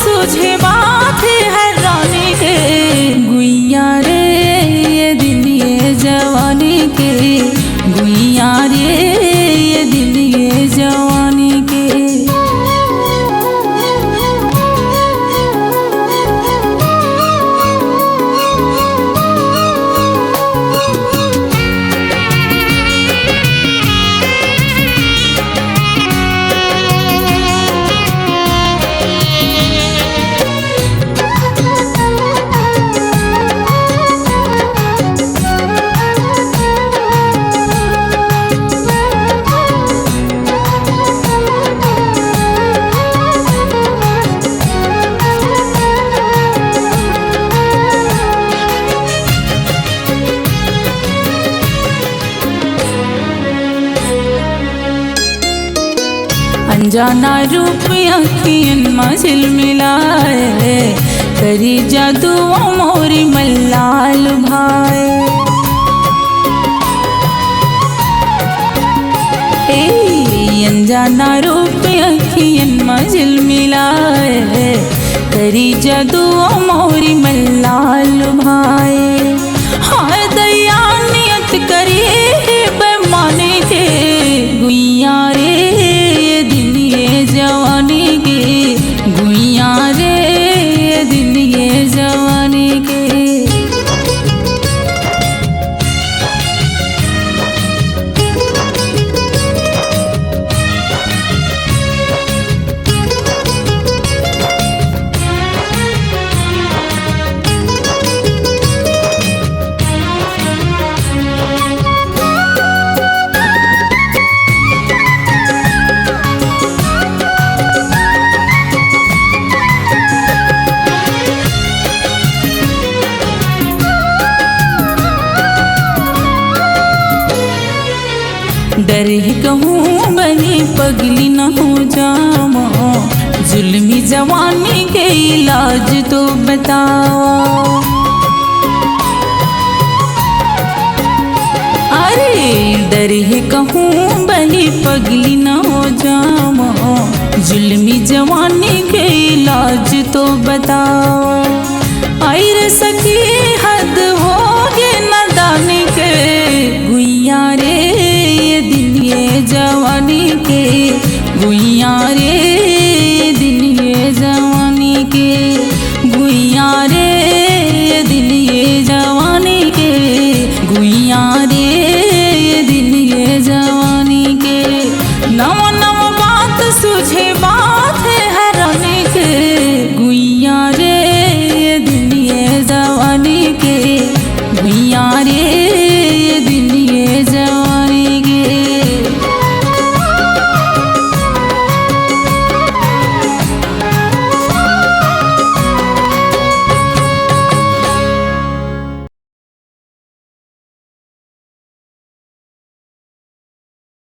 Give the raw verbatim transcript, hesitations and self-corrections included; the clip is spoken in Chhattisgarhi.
तुझे बात है हैरानी के। गुइया रे ये दिन ये जवानी के, गुइया रे ये दिन ये जवानी के। अनजाना रूप अखियन म झिलमिलाए, करी जादू ओ मोरी मल्लाल भाए। ए अनजाना रूप अखियन म झिलमिलाए, करी जादू ओ मोरी मल्लाल भाए। हाय दैया नियत करे हे बेमानी के, गुइया रे ये दिन ये जवानी के, गुइया रे ये दिन ये जवानी के। डर हे कहूँ बने पगली न हो जावा, जुल्मी जवानी के इलाज तो बतावा। अरे डर हे कहूँ बने पगली न हो जावा, जुल्मी जवानी के इलाज तो बतावा। आई रे सखी